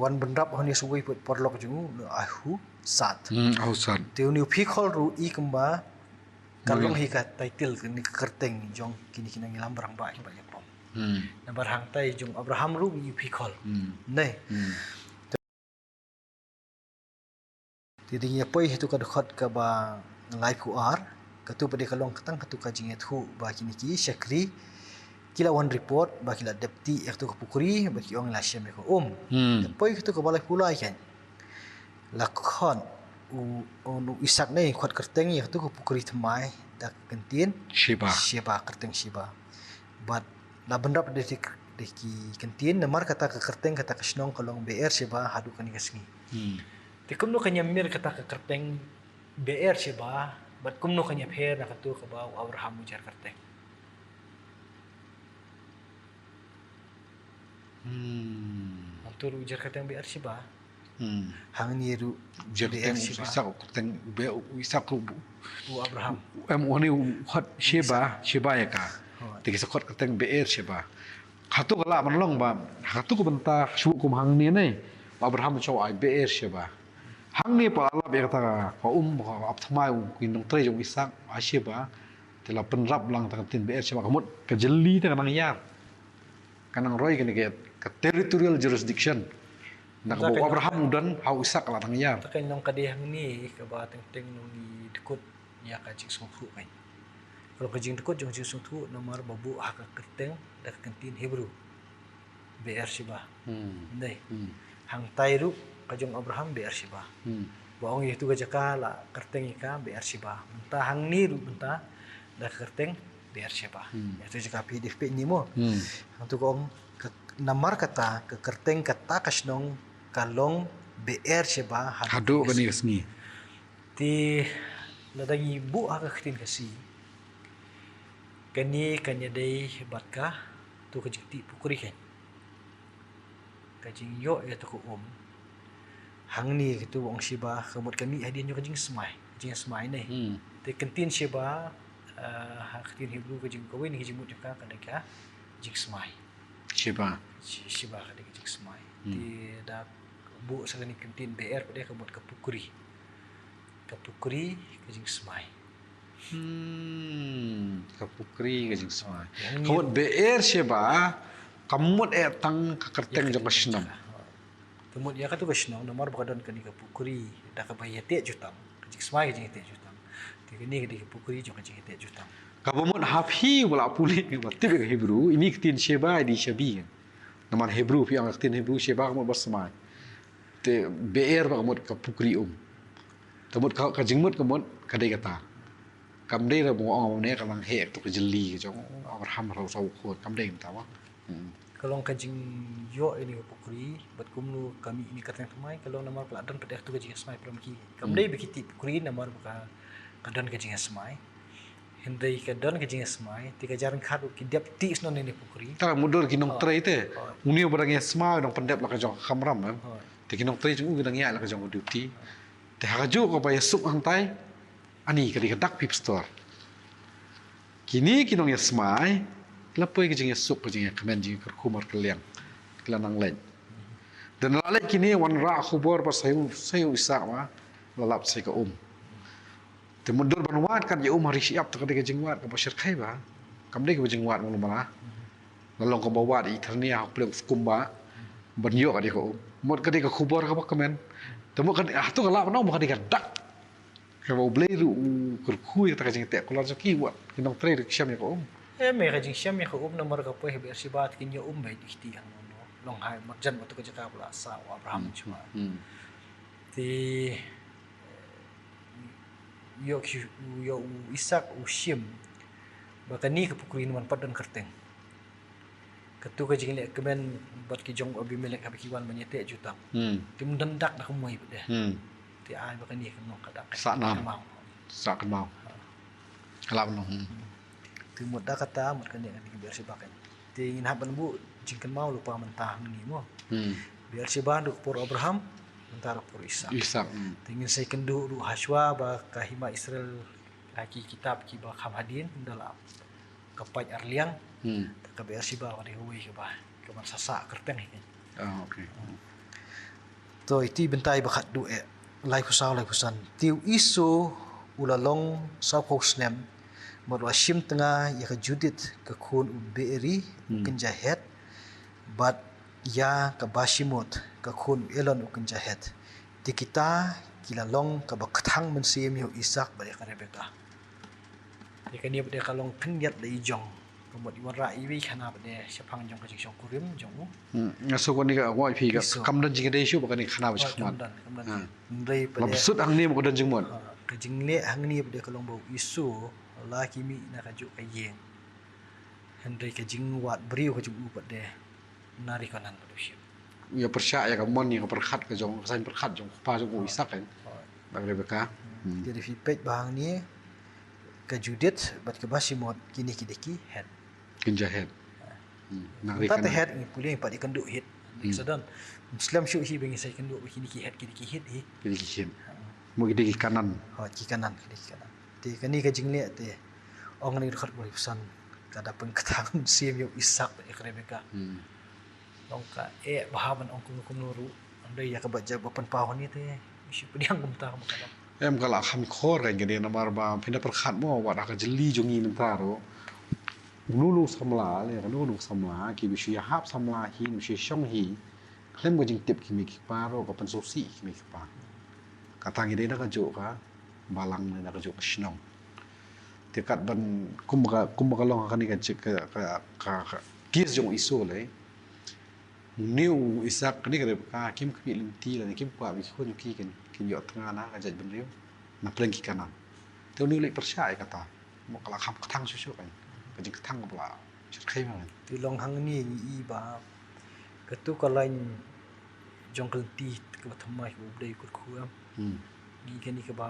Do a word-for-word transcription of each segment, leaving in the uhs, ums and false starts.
Wan bynrap hangne shuh pat paralok jong u, Ahusat. Hmm, Ahusat. Te une u Phikhol ruh i kumba ka long hi ka title kane ka kyrteng jong kine ki nongïalam barabor ba ïa pom. Hmm. Namar hangtai jong Abraham ruh i u Phikhol. Hmm. Neh. Hmm. Te dang ïa poi ha tu ka dkhot kaba laiphew ar, katu pat de ka long tang katu ka jingïathuh ba kine ki shakri ki la wan report ba ki la dep tih ïa katu ka pukri, ba ki ong la shem ïa ka um. Hmm. Te poi katu kaba laiphew lai kan. La khot u, u, u Isak ne khot kyrteng ïa katu ka pukri thymmai da ka kyntien Sheba. Sheba, kyrteng Sheba. Bad la bynrap da ki, da ki kyntien, namar kata ka kyrteng kata ka shnong ka long Beer Sheba haduh kane ka sngi. Hmm. Te kumno ka ñiamir kata ka kyrteng Beer Sheba, bad kumno ka ñiapher na katu kaba u Abraham u jer kyrteng. Hmm. Hangtu ruh u jer kyrteng Beer Sheba. Hmm. Hangne ruh u jer kyrteng Beer Sheba. U Isak, kyrteng Be-, u Isak ruh. U Abraham. Em, u ne u khot Sheba, Sheba ïa ka. Oh. Te ki sa khot kyrteng Beer Sheba. Hatu ka lah ban long ba, hatu ka bynta shu kum hangne ne. Abraham u ai Beer Sheba. Hangne pat la lap ïa kata ka um, ka ap thymmai u, ki nongtrei jong u Isak, ha Sheba. Te la pynrap lang tang ka ktien Beer Sheba, ka mut ka jylli te ka nang ïar. Ka nang roi kane ka, ka territorial jurisdiction. Na kaba u Abraham u don, ha u Isak la nang ïar. Te ka long ka dei hangne kaba teng teng ngi dkut ïa ka jingsngewthuh kan. Ka long ka jingdkut jong ka jingsngewthuh namar ba buh ha ka kyrteng da ka kyntien Hebrew. Beer Sheba. Hmm. Ndai. Hmm. Hangtai ruh ka jong Abraham Beer Sheba. Hmm. Ba ong ïa tu ka jaka la kyrteng ïa ka Beer Sheba. Mynta hangne ruh mynta da ka kyrteng Beer Sheba. Hmm. Ïa tu jaka phi dei phi ni mo. Hmm. Hangtu ka ong ka, namar kata ka kyrteng kata ka shnong ka long Beer Sheba haduh kane ka sngi. Te lada ngi buh ha ka ktien Khasi, kane kan ïadei bad katu ka jingtih pukri kan. Ka jingïoh ïa tu ka um. Hangne katu ong Sheba ka mut ka mih hadien jong ka jingsmai. Ka jingsmai ne. Hmm. Te ka ktien Sheba, eh, ha ka ktien Hebrew ka jing, kawei na ki jingmut jong ka ka dei ka jingsmai. Sheba. Shi-, Sheba ka dei ka jingsmai. Hmm. Te da buh sa kane ka ktien Beer pat de ka mut ka pukri. Ka pukri ka jingsmai. Hmm, ka pukri ka jingsmai. Ka mut Beer Sheba, ka mut eh tang ka kyrteng jong ka shnong. Ka mut ïa katu ka shnong, namar ba ka don kane ka pukri, da kaba ïateh jutang. Ka jingsmai ka jingïateh jutang. Te kane ka dei ka pukri jong ka jingïateh jutang. Kaba mut ha phi ba la pule ba tip ka Hebrew, ine ka ktien Sheba, ine shabi kan. Namar Hebrew, phi ong ka ktien Hebrew Sheba ka mut ba smai. Te Beer ba ka mut ka pukri um. Te mut ka, ka jingmut ka mut ka dei kata. Kam dei ra ba nga ong ne ka nang heh tu ka jylli ka jong Abraham rau sau khot, kam dei kata ba. Hmm. Ka long ka jingïoh ïa ine ka pukri, bad kumno ka mih ine ka kyrteng thymmai, ka long namar ba la don pat de tu ka jingsmai pyrshah ki. Kam dei ba ki tih pukri namar ba ka, ka don ka jingsmai. Hynrei ka don ka jingsmai, te ka jar ryngkat ruh ki dep tih shuh ine i pukri. Ta mutdur ki nongtrei te. Oh. Une uba dang ïasmai u dang pyndep la ka jong ka kamram, em. Oh. Te ki nongtrei jong u ki dang ïaid la ka jong ka duty. Te ha kajuh kaba ïasuk hangtai, ani ka dei ka dak pip store. Kine ki nongïasmai, la poi ka jingïasuk, ka jingïakmen, jingïakyrkhu markylliang. Ki la nang leit. Te la leit kine wanrah khubor ba sa ïa u, sa ïa u Isak ma, la lap sa ïa ka um. Te mutdur ban wad kat ïa um ha ri shyiap te ka dei ka jingwad kaba shyrkhei ba. Kam dei kaba jingwad malu mala. La long kaba wad ïa i tyrnia ha u pliang u kumba. Ban ïoh kat ïa ka um. Mut ka dei ka khubor kaba kmen. Te mut ka dei, ah, tu ka lah ban ong ba ka dei ka dak. Kaba U Blei ruh u kyrkhu ïa kata ka jingteh kular jong ki wat. Ki nongtrei ruh ki shem ïa ka um. Em, ïa ka jingshem ïa ka um namar ka poi ha Beersheba te kin ïoh um beit ïa kti hangne. Long hai marjan bad tu ka jaka ba la sah u Abraham jong nga. Hmm. Te ïoh ki, ïoh u Isak u shim ba kane ka pukri namar pat don kyrteng. Katu ka jingleh kmen bad ki jong u Abimelek haba ki wan ban ïateh jutang. Hmm. Te ym don dak da kumwei pat de. Hmm. Te ai ba kane ka nong ka dak. Sah nam. Kynmaw. Sah kynmaw. Ha. Ka lah ban long. Hmm. Te mut da kata mut kane ka dei ka Beersheba kan. Te ngin hap ban buh jingkynmaw lypa mynta hangne mo. Hmm. Beersheba ruh ka por Abraham, mynta ruh ka por Isak. Isak, hmm. Te ngin sa ïakynduh ruh hashwa ba ka hima Israel ha ki kitab kiba kham hadien, ynda la ka pait arliang, hmm, te ka Beersheba ka dei kawei kaba, kaba sah sah kyrteng hi. Ah, okay. Hmm. To, iti bynta ba khatduh eh. Laiphew saw, laiphew san. Te u Esau u la long sawphew snem, bad u la shim tnga ïa ka Judith ka khun u Beeri u Hmm. kynja Het, bad ïa ka Bashemoth ka khun u Elon u kynja Het. Te kita ki la long kaba kthang mynsiem ïa u Isaak bad ïa ka Rebekah. Ïa kane pat de ka long khyndiat la i jong. Ka mut i wanrah iwei i khana pat de shaphang jong ka jingshongkurim jong u. Hmm. Nga shu kane ka, nga ong ïa phi ka, Esau. Kam don jingïadei shuh bad kane ka khana ba Oh, shakhmat. Kam don, kam don. Ha. Hynrei pat de la bsut hangne mo ka don jingmut. Ha, ka jingleh hangne pat de ka long ba u Esau la ki mih na kajuh ka ïing. Hynrei ka jingwad briew ka jong u pat de na ri Kanaan pat u shim. Ïa pyrshah ïa ka mon ïa ka pyrkhat ka jong, ka saiñ pyrkhat jong u kpa jong u Isaak, eh. Oh. Bad Rebekah. Hmm. Hmm. Te da phi peit ba hangne ka Judith bad ka Bashemoth kine ki dei ki Het. Kynja Het. Hmm. Nang ri Kanaan. Mynta te Het ngi pule ngi pat ïakynduh Hit. Hmm. Sa don. Slem shuh hi ba ngi sa ïakynduh ba kine ki Het, kine ki Hit hi. Kine ki Hit. Hmm. Mo ki dei ki Kanaan. Oh, ki Kanaan, ki dei ki Kanaan. Te kane ka jingleh te ong ngi dkhot ba la phew san ka da pynkthang mynsiem ïa u Isaak bad ïa ka Rebekah. Hmm. Long ka eh bha ban ong kumno kumno ruh. Hynrei ïa kaba jia ba pynpaw hangne te shu pdiang kumta kumta ka long. Em, ka la kham khor ka jingïadei namar ba phin da pyrkhat mo wat ha ka jylli jong ngi mynta ruh. Uno uno u samla, lane kano kano ka samla, kiba shu ïahap samla hi, ba shu shong hi. Khlem ka jingtip ki mei ki kpa ruh, ka pynsngewsih ki mei ki kpa. Kata ngi dei na kajuh ka balang ne na kajuh ka shnong. Te kat ban kum ka, kum ka long kane ka, ka, ka, ka, ka case jong u Esau lei. Une u Isaak kane ka Rebekah kim khmih lynti lane kim kwah ba ki khun ki kin, kin ïoh tnga na ka jaitbynriew na pdeng ki Kanaan. Te une u leit pyrshah ïa kata. Mo ka la kham kthang shuh shuh kan. Ka jingkthang ka la shyrkhei ma kan. Te long hangne ngi i ba katu ka lain jong ka lynti kaba thymmai kaba U Blei u kyrkhu em. Hmm. Ngi kane kaba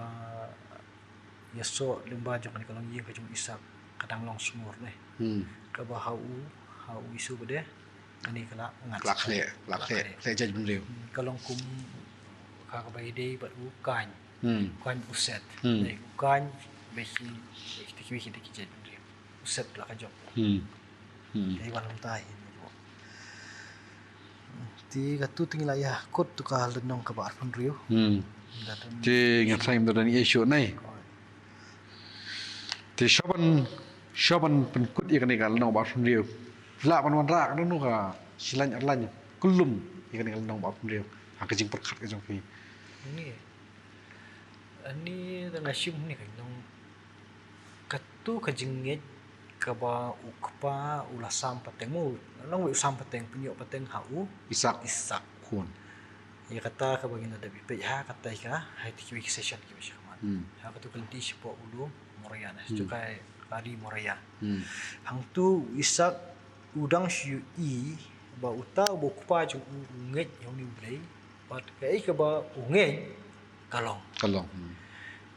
ïasoh lyngba jong kane ka longïing ka jong u Isaak ka dang long sngur ne. Hmm. Kaba ha u, ha u Esau ba de kane ka la ngat. Ka la khleh, ka la khleh, khleh jaitbynriew. Hmm, ka long kum ka kaba ïadei bad u Kain. Hmm. Kain u Seth. Hmm. Dei u Kain ba ki, ba ki, ba ki, ba ki jaitbynriew. U Seth la ka jong. Hmm. Hmm. Dei wan mynta hi. Te katu te ngi la ïa kut tu ka lynnong kaba arphew hynriew. Hmm. Te ngi tharai mynta don issue nai. Te shuwa ban, shuwa ban pynkut ïa kane ka lynnong ba arphew hynriew. Lah ban wanrah kano kano ka shi lain ar lain kyllum ïa kane ka lynnong ba arphew hynriew ha ka jingpyrkhat ka jong phi. Ani, ani da nga shim ni ka lynnong. Katu ka jingngeit kaba u kpa u la sam pateng, u long u sam pateng, pynïoh pateng ha u Isaak. Isaak. Khun. Ïa kata kaba ngin da peit ha kata ka, ha kito ki session kiba shakhmat. Hmm. Ha katu ka lynti shapoh u lum Moria na, hmm, shapoh ka ri Moria. Hmm. Hangtu u Isaak u dang shu ïohi ba uta uba u kpa jong u u ngeit ïa une U Blei. Bad kaei kaba u ngeit ka long. Ka long. Hmm.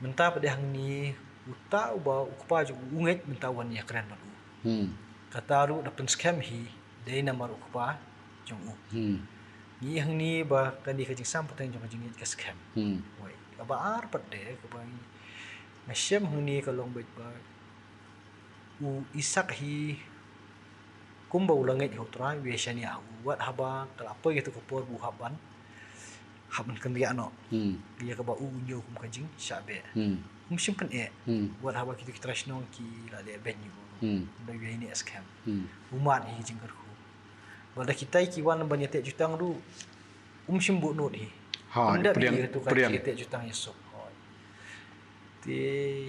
Mynta pat de hangne uta uba u kpa jong u u ngeit mynta u wan ïakren bad u. Hmm. Kata ruh da pynskhem hi dei namar u kpa jong u. Hmm. Ngi hangne ba kane ka jingsam pateng jong ka jingngeit ka skhem. Hmm. Wei, kaba ar pat de kaba ngi, nga shem hangne ka long beit ba u Isaak hi kumba u la ngeit ha U Trai, u ïashaniah ha u, wat haba ka la poi katu ka por ba u hap ban, hap ban kynriah noh. Hmm. Ïa kaba u, u ñiew kum ka jingshah beh. Hmm. Um shym pyneh. Hmm. Wat haba kito ki trai shnong ki la leh beiñ ïa u. Hmm. Ynda u ïaineh skhem. Hmm. U mad hi ka jingkyrkhu. Bad da kitai ki wan ban ïateh jutang ruh um shym buh nud hi. Ha, ym dei pdiang, ïa katu ka pdiang. Ïateh jutang ïasuk. Hooid. Te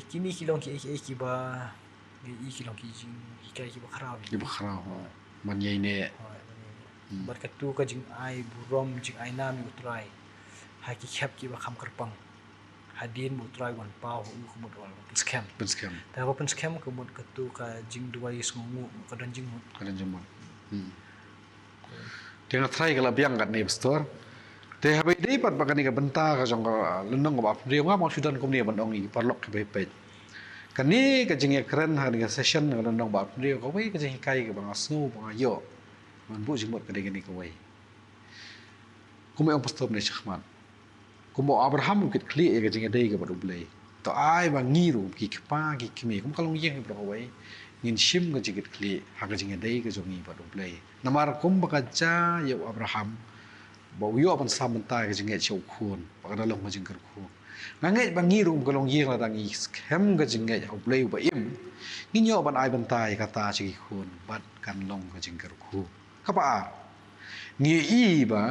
kine ki long kiei kiei kiba ngi i ki long ki jinghikai kiba khraw. Kiba khraw, ha. Ban ïaineh. Hooid, ban ïaineh. Hmm. Bad katu ka jingai burom, jingai nam ïa U Trai ha ki khep kiba kham kyrpang. Hadien ba U Trai u wan paw ha u ka mut u wan pynskhem. Pynskhem. Te haba pynskhem ka mut katu ka jingduwai sngewnguh ka don jingmut. Ka don jingmut. Hmm. Te nga tharai ka la biang katne, Pastor. Te haba ïadei pat bad kane ka bynta ka jong ka lynnong kaba arphew hynriew, nga ym shu don kumne ban ong ïa ki paralok kiba peit. Kane ka jingïakren ha kane ka session ka lynnong ba arphew hynriew, kawei ka jinghikai kaba nga sngew ba nga ïoh ban buh jingmut ka dei kane kawei. Kum i ong Pastor mynne shakhmat. Kumba u Abraham u kit khlieh ïa ka jingïadei ka bad U Blei. To ai ba ngi ruh ki kpa ki kmie, kum ka longïing baroh kawei, ngin shim ka jingkit khlieh ha ka jingïadei ka jong ngi bad U Blei. Namar kumba ka jia ïa u Abraham, ba u ïoh ban sam bynta ïa ka jingngeit sha u khun, ba ka da long ka jingkyrkhu. Nga ngeit ba ngi ruh kum ka longïing, lada ngi skhem ka jingngeit ha U Blei uba im, ngin ïoh ban ai bynta ïa kata sha ki khun bad kan long ka jingkyrkhu. Kaba ar, ngi ïohi ba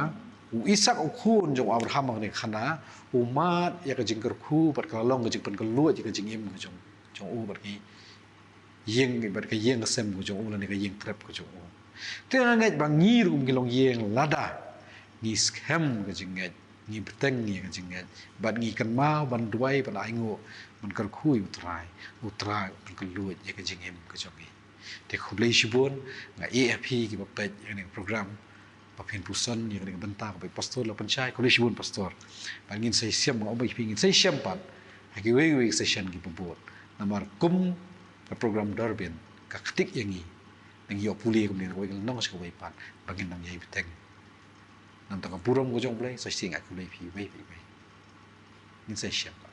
u Isak, u khun jong u Abraham ha kane ka khana, u mad ïa ka jingkyrkhu bad ka la long ka jingpynkhlaiñ ïa ka jingim ka jong, jong u bad ki ïing, bad ka ïing ka sem ka jong u lane ka ïing trep ka jong u. Te nga ngeit ba ngi ruh kum ki longïing, lada ngi skhem ka jingngeit, ngi bteng ïa ka jingngeit, bad ngi kynmaw ban duwai, ban ainguh, ban kyrkhu ïa U Trai, U Trai un pynkylla ïa ka jingim ka jong ngi. Te khublei shibun, nga ïa phi kiba peit ïa kane ka program, ba phin puson ïa kane ka bynta kaba i pastor la pynshai. Khublei shibun pastor. Bad ngin sa ïashem, nga ong ba phi, ngin sa ïashem pat ha kiwei kiwei ki session kiba bud. Namar kum ka program Durbin ka ktik ïa ngi, nang ïoh pule kumne na kawei ka lynnong sha kawei pat, ba ngin nang ïai bteng. Namar ka burom ka jong U Blei. Sa shisien nga khublei phi iwei pa iwei. Ngin sa ïashem pat.